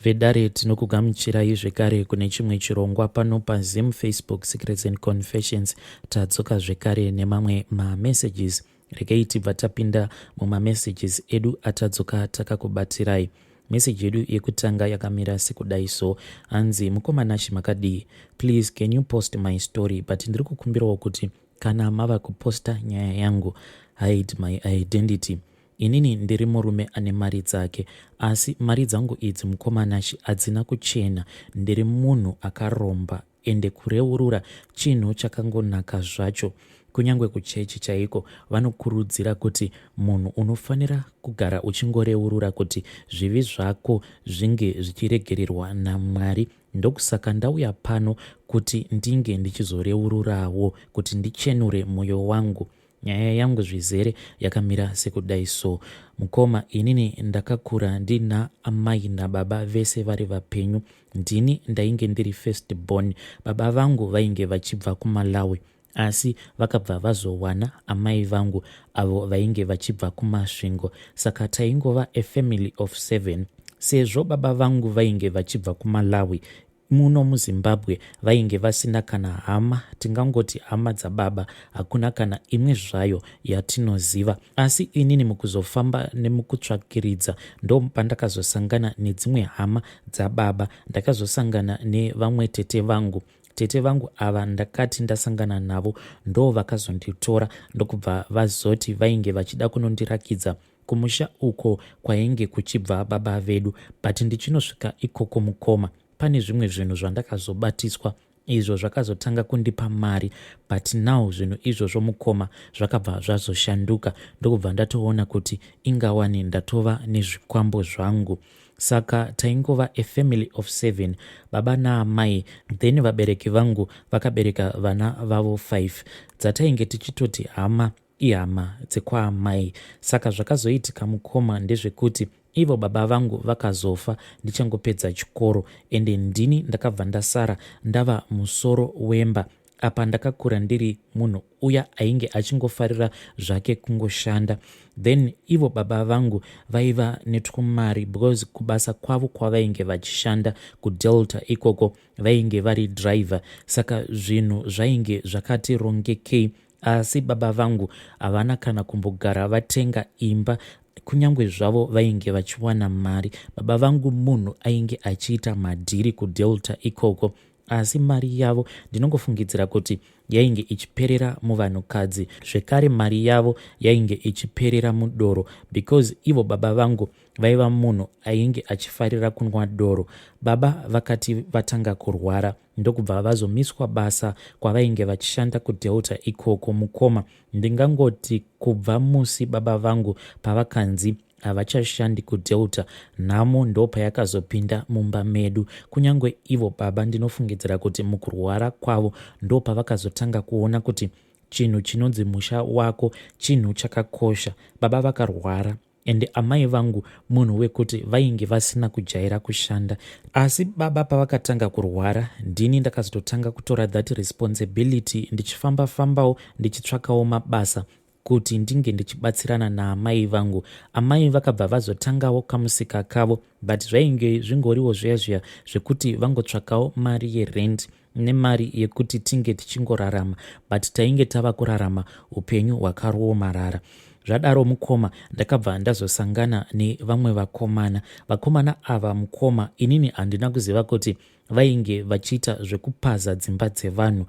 Vedare tinokugamuchirai zvekare kune chimwe chirongwa pano paZim Facebook Secrets and Confessions. Tadzoka zvekare nemamwe mamessages. Regai tibva tapinda mumamessages edu atadzoka takakubatirai. Message yedu yekutanga yakamira sekudai so hanzi mukoma Nashy makadii please can you post my story but ndiri kukumbirawo kuti kana mava kuposta nyaya yangu hide my identity Inini ndiri murume ane mari dzake asi mari dzangu idzi mukoma Nashy hadzina kuchena. Ndiri munhu akaromba ende kureurura chinhu chakangonaka zvacho. Kunyangwe kuchechi chaiko vanokurudzira kuti munhu unofanira kugara uchingoreurura kuti zvivi zvako zvinge zvichiregererwa naMwari. Ndokusaka ndauya pano kuti ndinge ndichizoreururawo kuti ndichenure moyo wangu. Nyaya yangu zvizere yakamira sekudai so. Mukoma inini ndakakura ndina amai nababa vese vari vapenyu. Ndini ndainge ndiri first born. Baba vangu vainge vachibva kuMalawi asi vakabva vazowana amai vangu avo vainge vachibva kuMasvingo saka taingova a family of seven. Sezvo baba vangu vainge vachibva kuMalawi Muno muZimbabwe vainge vasina kana hama, tingangoti hama dzababa hakuna kana imwe zvayo yatinoziva. Asi inini mukuzofamba nemukutsvakiridza ndopandakazosangana nedzimwe hama dzababa. Ndakazosangana nevamwe tete vangu. Tete vangu ava ndakati ndasangana navo ndovakazonditora ndokubva vazoti vainge vachida kunondirakidza Kumusha uko kwainge kuchibva baba vedu but ndichinosvika ikoko mukoma pane zvimwe zvinhu zvandakazobatiswa izvo zvakazotanga kundipa mari but now zvinhu izvozvo mukoma zvakabva zvazoshanduka ndokubva ndatoona kuti ingawani ndatova nezvikwambo zvangu saka taingova a family of seven baba naamai then vabereki vangu vakabereka vana vavo five dzatainge tichitoti hama ihama dzekwaamai. Saka zvakazoitika mukoma ndezvekuti ivo baba vangu vakazofa ndichangopedza chikoro ende ndini ndakabva ndasara ndava musoro wemba. Apa ndakakura ndiri munhu uya ainge achingofarira zvake kungoshanda. Then ivo baba vangu vaiva netwumari because kubasa kwavo kwavainge vachishanda kuDelta ikoko vainge vari driver saka zvinhu zvainge zvakati rongekei Asi baba vangu havana kana kumbogara vatenga imba kunyangwe zvavo vainge vachiwana mari. Baba vangu munhu ainge achiita madhiri kuDelta ikoko asi mari yavo ndinongofungidzira kuti yainge ichiperera muvanhukadzi zvekare mari yavo yainge ichiperera mudoro because ivo baba vangu vaiva munhu ainge achifarira kunwa doro. Baba vakati vatanga kurwara ndokubva vazomiswa basa kwavainge vachishanda kuDelta ikoko. Mukoma, ndingangoti kubva musi baba vangu pavakanzi havachashandi kuDelta, nhamo ndopayakazopinda mumba medu. Kunyangwe ivo baba ndinofungidzira kuti mukurwara kwavo ndopavakazotanga kuona kuti chinhu chinonzi musha wako chinhu chakakosha. Baba vakarwara Ende amai vangu munhu wekuti vainge vasina kujaira kushanda asi baba pavakatanga kurwara ndini ndakazototanga kutora that responsibility ndichifamba fambawo ndichitsvakawo mabasa kuti ndinge ndichibatsirana naamai vangu. Amai vakabva vazotangawo kamusika kavo but zvainge zvingoriwo zviya zviya zvekuti vangotsvakawo mari yerent nemari yekuti tinge tichingorarama but tainge tava kurarama upenyu hwakaromarara. Zvadaro mukoma ndakabva ndazosangana nevamwe vakomana. Vakomana ava mukoma inini handina kuziva kuti vainge vachiita zvekupaza dzimba dzevanhu.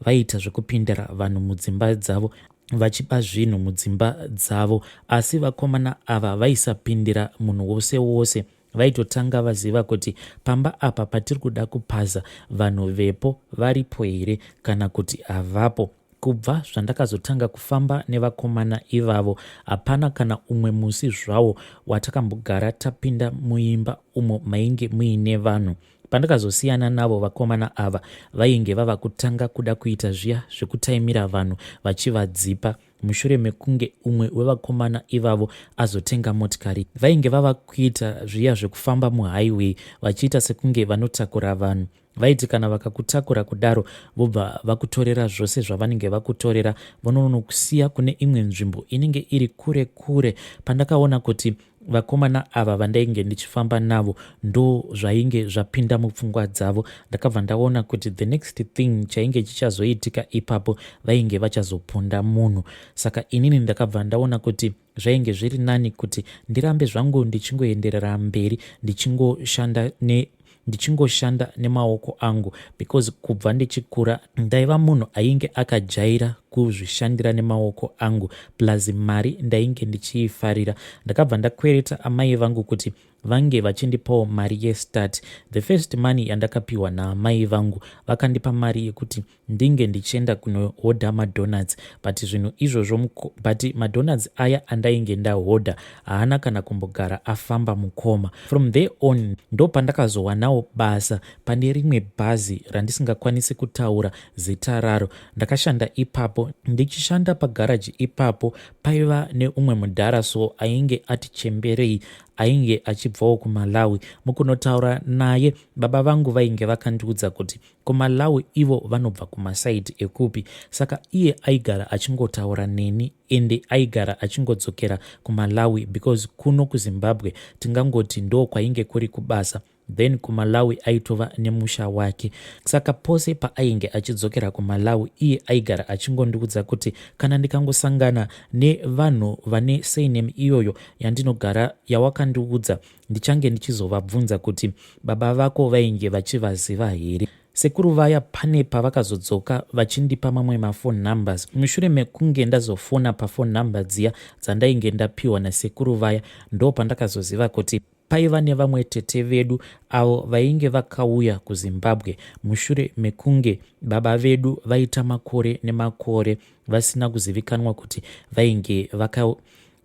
Vaiita zvekupindira vanhu mudzimba dzavo vachiba zvinhu mudzimba dzavo asi vakomana ava vaisapindira munhu wose wose Vaitotanga vaziva kuti pamba apa patiri kuda kupaza vanhu vepo varipo here kana kuti havapo. Kubva zvandakazotanga kufamba nevakomana ivavo hapana kana umwe musi zvawo watakambogara tapinda muimba umo mainge muine vanhu. Pandakazosiyana navo vakomana ava vainge vava kutanga kuda kuita zviya zvekutaimira vanhu vachivadzipa. Mushure mekunge umwe wevakomana ivavo azotenga motikari, vainge vava kuita zviya zvekufamba muhighway vachiita sekunge vanotakura vanhu. Vaiti kana vakakutakura kudaro vobva vakutorera zvose zvavanenge vakutorera vononokusiya kune imwe nzvimbo inenge iri kure kure. Pandakaona kuti Vakomana ava vandainge ndichifamba navo ndo zvainge zvapinda mupfungwa dzavo. Ndakabva ndaona kuti the next thing chainge chichazoitika ipapo, vainge vachazoponda munhu. Saka inini ndakabva ndaona kuti zvainge zviri nani kuti ndirambe zvangu ndichingoenderera mberi ndichingoshanda ne ndichingoshanda nemaoko angu, because kubva ndichikura ndaiva munhu ainge akajaira kuzvishandira nemaoko angu, plus mari ndainge ndichiifarira. Ndakabva ndakwereta amai vangu kuti vange vachindipawo mari yestart. The first money yandakapiwa naamai vangu, vakandipa mari yekuti ndinge ndichienda kunohodha madonuts, but zvinhu izvozvo, but madonuts aya andainge ndahodha haana kana kumbogara afamba, mukoma. From there on ndo pandakazowanawo basa pane rimwe bhazi randisingakwanisi kutaura zita raro. Ndakashanda ipapo. Ndichishanda pagaraji ipapo, paiva neumwe mudhara so ainge ati chemberei, ainge achibvawo kuMalawi. Mukunotaura naye, baba vangu vainge vakandiudza kuti kuMalawi ivo vanobva kumasaidi ekupi. Saka iye aigara achingotaura neni, ende aigara achingodzokera kuMalawi, because kuno kuZimbabwe tingangoti ndo kwainge kuri kubasa, then kuMalawi aitova nemusha wake. Saka pose paainge achidzokera kuMalawi, iye aigara achingondiudza kuti kana ndikangosangana nevanhu vane surname iyoyo yandinogara yawakandiudza, ndichange ndichizovabvunza kuti baba vako vainge vachivaziva here. Sekuru vaya pane pavakazodzoka vachindipa mamwe maphone numbers. Mushure mekunge ndazofona paphone number dziya dzandainge ndapiwa nasekuru vaya, ndo pandakazoziva kuti paiva nevamwe tete vedu avo vainge vakauya kuZimbabwe mushure mekunge baba vedu vaita makore nemakore vasina kuzivikanwa kuti vainge vaka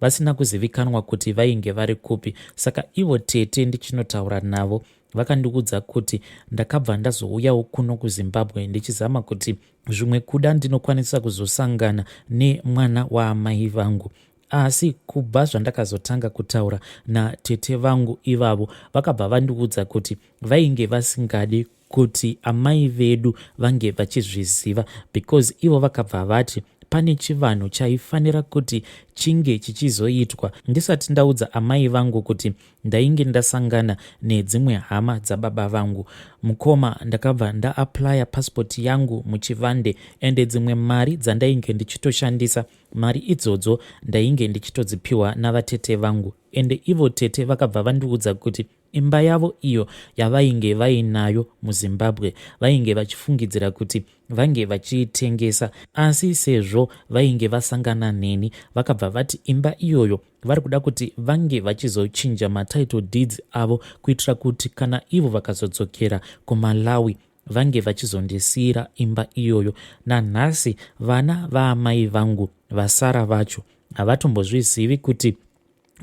vasina kuzivikanwa kuti vainge vari kupi. Saka ivo tete ndichinotaura navo, vakandiudza kuti ndakabva ndazouyawo kuno kuZimbabwe ndichizama kuti zvimwe kuda ndinokwanisa kuzosangana nemwana waamai vangu. Asi kubva zvandakazotanga kutaura natete vangu ivavo, vakabva vandiudza kuti vainge vasingadi kuti amai vedu vange vachizviziva, because ivo vakabva vati pane chivanhu chaifanira kuti chinge chichizoitwa ndisati ndaudza amai vangu kuti ndainge ndasangana nedzimwe hama dzababa vangu. Mukoma, ndakabva ndaaplya pasipoti yangu muchivande, ende dzimwe mari dzandainge ndichitoshandisa, mari idzodzo ndainge ndichitodzipiwa navatete vangu. Ende ivo tete vakabva vandiudza kuti imba yavo iyo yavainge vainayo muZimbabwe, vainge vachifungidzira kuti vange vachiitengesa, asi sezvo vainge vasangana neni, vakabva vati imba iyoyo vari kuda kuti vange vachizochinja matitle deeds avo, kuitira kuti kana ivo vakazodzokera kuMalawi vange vachizondisiyira imba iyoyo. Nanhasi vana vaamai vangu vasara vacho havatombozvizivi kuti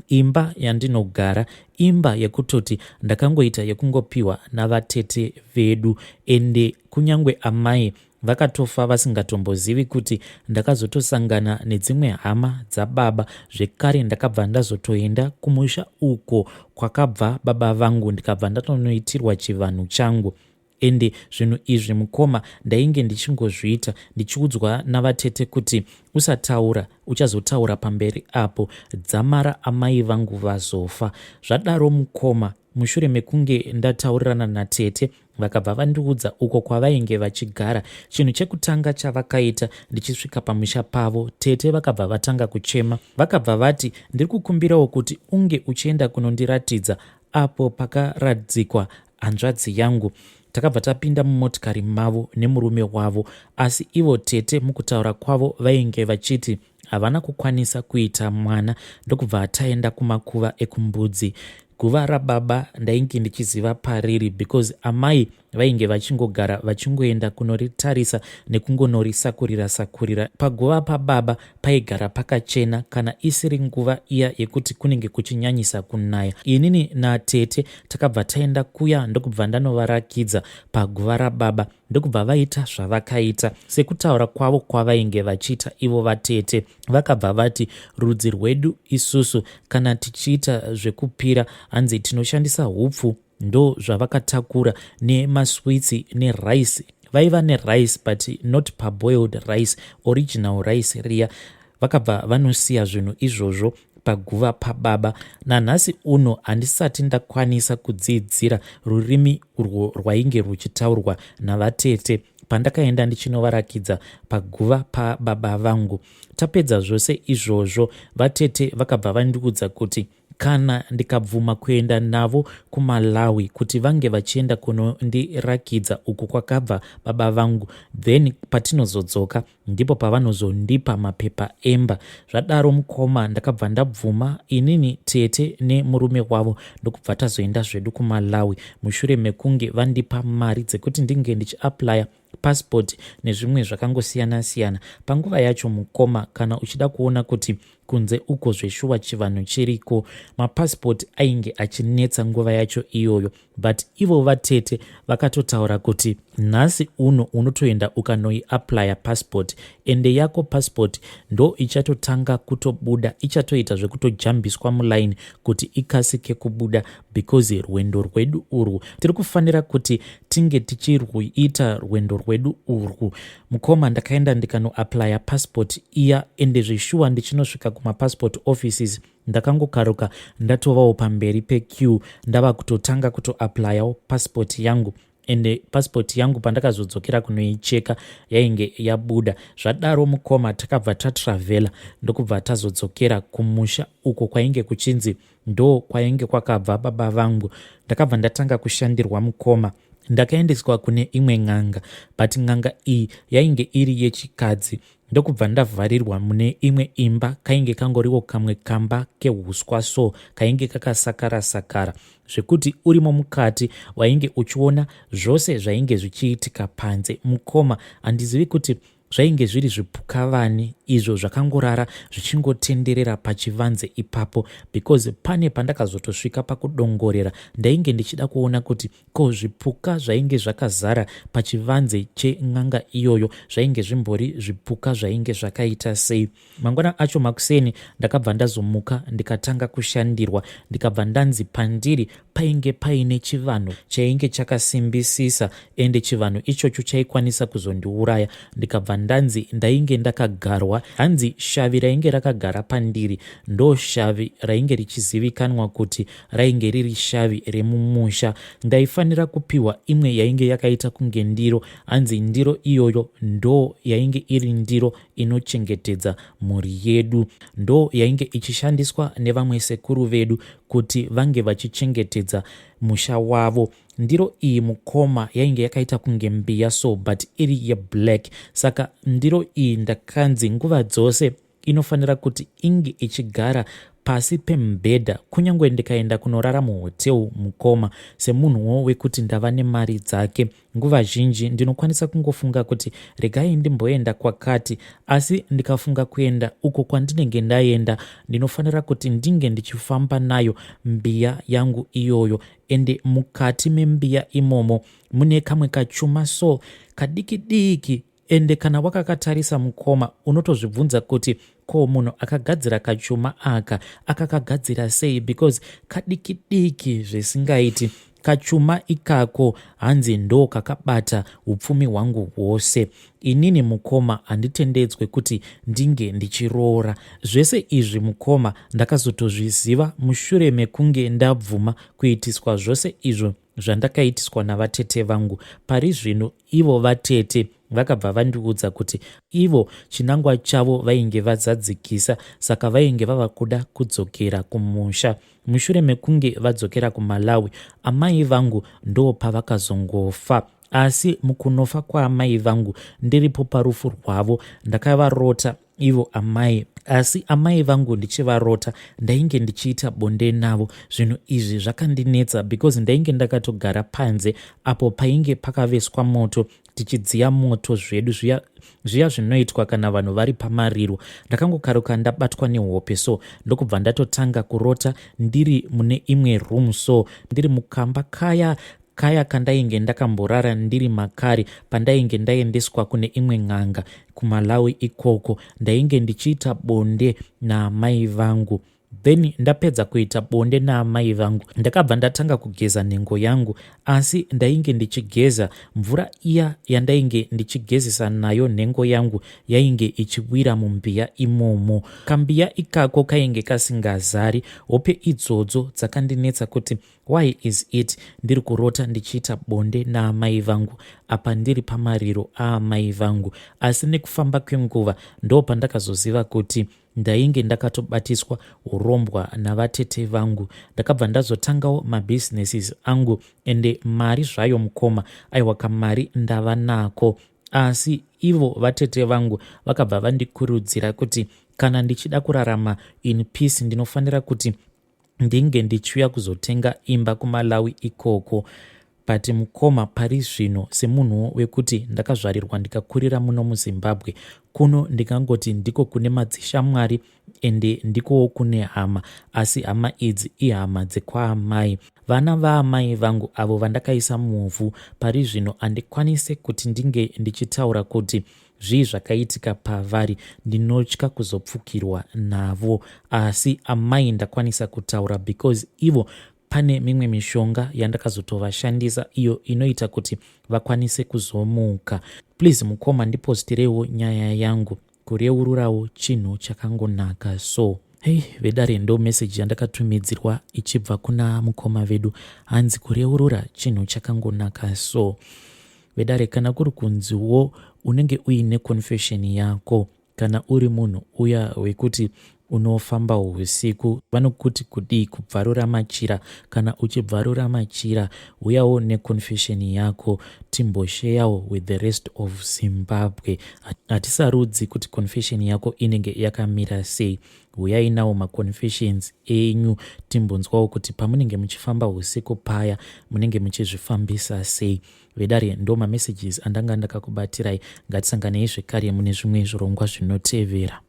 imba yandinogara imba yekutoti ndakangoita yekungopiwa navatete vedu. Ende kunyange amai vakatofa vasingatombozivi kuti ndakazotosangana nedzimwe hama dzababa zvekare. Ndakabva ndazotoenda kumusha uko kwakabva baba vangu, ndikabva ndatonoitirwa chivanhu changu. Ende zvinhu izvi, mukoma, ndainge ndichingozviita ndichiudzwa navatete kuti usataura, uchazotaura pamberi apo dzamara amai vangu vazofa. Zvadaro, mukoma, mushure mekunge ndataurirana natete, vakabva vandiudza uko kwavainge vachigara. Chinhu chekutanga chavakaita ndichisvika pamusha pavo, tete vakabva vatanga kuchema. Vakabva vati, "Ndiri kukumbirawo kuti unge uchienda kunondiratidza apo pakaradzikwa hanzvadzi yangu." Takabva tapinda mumotikari mavo nemurume wavo, asi ivo tete mukutaura kwavo vainge vachiti havana kukwanisa kuita mwana. Ndokubva taenda kumakuva ekuMbudzi. Guva rababa ndainge ndichiziva pariri, because amai vainge vachingogara vachingoenda kunoritarisa nekungonorisakurira sakurira. Paguva pababa paigara pakachena kana isiri nguva iya yekuti kunenge kuchinyanyisa kunaya. Inini natete takabva taenda kuya, ndokubva ndanovarakidza paguva rababa, ndokubva vaita zvavakaita sekutaura kwavo kwavainge vachiita. Ivo vatete vakabva vati rudzi rwedu isusu kana tichiita zvekupira, hanzi tinoshandisa hupfu. Ndo zvavakatakura nemaswitsi nerice. Vaiva nerice, but not parboiled rice, original rice riya. Vakabva vanosiya zvinhu izvozvo. paguva pababa. Nanhasi uno handisati ndakwanisa kudziidzira rurimi urwo rwainge rwuchitaurwa navatete pandakaenda ndichinovarakidza paguva pababa vangu. Tapedza zvose izvozvo, vatete vakabva vandiudza kuti kana ndikabvuma kuenda navo kuMalawi kuti vange vachienda kunondirakidza uku kwakabva baba vangu, then patinozodzoka ndipo pavanozondipa mapepa emba. Zvadaro mukoma, ndakabva ndabvuma inini, tete nemurume wavo, ndokubva tazoenda zvedu kuMalawi mushure mekunge vandipa mari dzekuti ndinge ndichiaplya passport nezvimwe zvakangosiyana siyana. Panguva yacho mukoma, kana uchida kuona kuti kunze uko zveshuwa chivanhu chiriko, mapasipoti ainge achinetsa nguva yacho iyoyo, but ivo vatete vakatotaura kuti nhasi uno unotoenda ukanoiaplya passport, ende yako passport ndo ichatotanga kutobuda, ichatoita zvekutojambiswa mulaini kuti ikasike kubuda, because rwendo rwedu urwu tiri kufanira kuti tinge tichirwuita rwendo rwedu urwu. Mukoma, ndakaenda ndikanoaplya passport iya, ende zveshuwa ndichinosvika kumapassport offices ndakangokaruka ndatovawo pamberi pequeue, ndava kutotanga kutoaplyawo passport yangu. Ende pasipoti yangu pandakazodzokera kunoicheka yainge yabuda. Zvadaro mukoma, takabva tatravhela ndokubva tazodzokera kumusha uko kwainge kuchinzi ndo kwainge kwakabva baba vangu. Ndakabva ndatanga kushandirwa mukoma. Ndakaendeswa kune imwe n'anga, but n'anga iyi yainge iri yechikadzi, ndokubva ndavharirwa mune imwe imba kainge kangoriwo kamwe kamba kehuswa so, kainge kakasakara sakara zvekuti urimo mukati wainge uchiona zvose zvainge zvichiitika panze. Mukoma, handizivi kuti zvainge zviri zvipukavani izvo zvakangorara zvichingotenderera pachivanze ipapo, because pane pandakazotosvika pakudongorera, ndainge ndichida kuona kuti ko zvipuka zvainge zvakazara pachivanze chen'anga iyoyo zvainge zvimbori zvipuka zvainge zvakaita sei. Mangwana acho makuseni ndakabva ndazomuka ndikatanga kushandirwa, ndikabva ndanzi pandiri painge paine chivanhu chainge chakasimbisisa, ende chivanhu ichocho chaikwanisa kuzondiuraya. Ndikabva ndanzi ndainge ndakagarwa, hanzi shavi rainge rakagara pandiri ndo shavi rainge richizivikanwa kuti rainge riri shavi remumusha. Ndaifanira kupiwa imwe yainge yakaita kunge ndiro, hanzi ndiro iyoyo ndo yainge iri ndiro inochengetedza mhuri yedu, ndo yainge ichishandiswa nevamwe sekuru vedu kuti vange vachichengetedza musha wavo. Ndiro iyi mukoma yainge yakaita kunge mbiya so, but iri yeblack. Saka ndiro iyi ndakanzi nguva dzose inofanira kuti inge ichigara pasi pemubhedha, kunyange ndikaenda kunorara muhotel. Mukoma, semunhuwo wekuti ndava nemari dzake, nguva zhinji ndinokwanisa kungofunga kuti regai ndimboenda kwakati, asi ndikafunga kuenda uko kwandinenge ndaenda, ndinofanira kuti ndinge ndichifamba nayo mbiya yangu iyoyo. Ende mukati membiya imomo mune kamwe kachuma so kadiki diki, ende kana wakakatarisa mukoma, unotozvibvunza kuti ko munhu akagadzira kachuma aka akakagadzira sei, because kadiki diki zvisingaiti. Kachuma ikako hanzi ndo kakabata upfumi hwangu hwose. Inini mukoma handitendedzwe kuti ndinge ndichiroora. Zvese izvi mukoma ndakazotozviziva mushure mekunge ndabvuma kuitiswa zvose izvo zvandakaitiswa navatete vangu. Pari zvino ivo vatete vakabva vandiudza kuti ivo chinangwa chavo vainge vazadzikisa, saka vainge vava kuda kudzokera kumusha. Mushure mekunge vadzokera kuMalawi, amai vangu ndo pavakazongofa. Asi mukunofa kwaamai vangu, ndiripo parufu rwavo, ndakavarota ivo amai. Asi amai vangu ndichivarota ndainge ndichiita bonde navo. Zvinhu izvi zvakandinetsa because ndainge ndakatogara panze apo painge pakaveswa moto, tichidziya moto zvedu zviya zviya zvinoitwa kana vanhu vari pamariro. Ndakangokaruka ndabatwa nehope so, ndokubva ndatotanga kurota ndiri mune imwe room so, ndiri mukamba kaya kaya kandainge ndakamborara ndiri makare pandainge ndaendeswa kune imwe n'anga kuMalawi ikoko. Ndainge ndichiita bonde naamai vangu. Then ndapedza kuita bonde naamai vangu, ndakabva ndatanga kugeza nhengo yangu, asi ndainge ndichigeza, mvura iya yandainge ndichigezesa nayo nhengo yangu yainge ichiwira mumbiya imomo. Kambiya ikako kainge kasingazari. Hope idzodzo dzakandinetsa kuti why is it ndiri kurota ndichiita bonde naamai vangu apa ndiri pamariro aamai vangu. Asi nekufamba kwenguva ndopandakazoziva kuti Ndainge ndakatobatiswa hurombwa navatete vangu. Ndakabva ndazotangawo mabusinesses angu ende mari zvayo mukoma aiwa kamari ndava nako. Asi ivo vatete vangu vakabva vandikurudzira kuti kana ndichida kurarama in peace ndinofanira kuti ndinge ndichiuya kuzotenga imba kuMalawi ikoko. But mukoma pari zvino semunhuwo wekuti ndakazvarirwa ndikakurira muno muZimbabwe, kuno ndingangoti ndiko kune madzishamwari ende ndikowo kune hama, asi hama idzi ihama dzekwaamai. Vana vaamai vangu avo vandakaisa muvhu pari zvino handikwanise kuti ndinge ndichitaura kuti Zvii zvakaitika pavari ndinotya kuzopfukirwa navo asi amai ndakwanisa kutaura because ivo pane mimwe mishonga yandakazotovashandisa iyo inoita kuti vakwanise kuzomuka. Please mukoma ndipostirewo nyaya yangu kureururawo chinhu chakangonaka so. Hey vedare ndo message yandakatumidzirwa ichibva kuna mukoma vedu hanzi kureurura chinhu chakangonaka so. Vedare kana kuri kunziwo unenge uine confession yako kana uri munhu uya wekuti unofamba husiku vanokuti kudii kubvarura machira kana uchibvarura machira huyawo neconfession yako timbosheyawo with the rest of Zimbabwe hatisarudzi kuti confession yako inenge yakamira sei Huyai nawo maconfessions enyu timbonzwawo kuti pamunenge muchifamba husiku paya munenge muchizvifambisa sei. Vedare ndo mamessages andanga ndakakubatirai. Ngatisanganei zvekare mune zvimwe zvirongwa zvinotevera.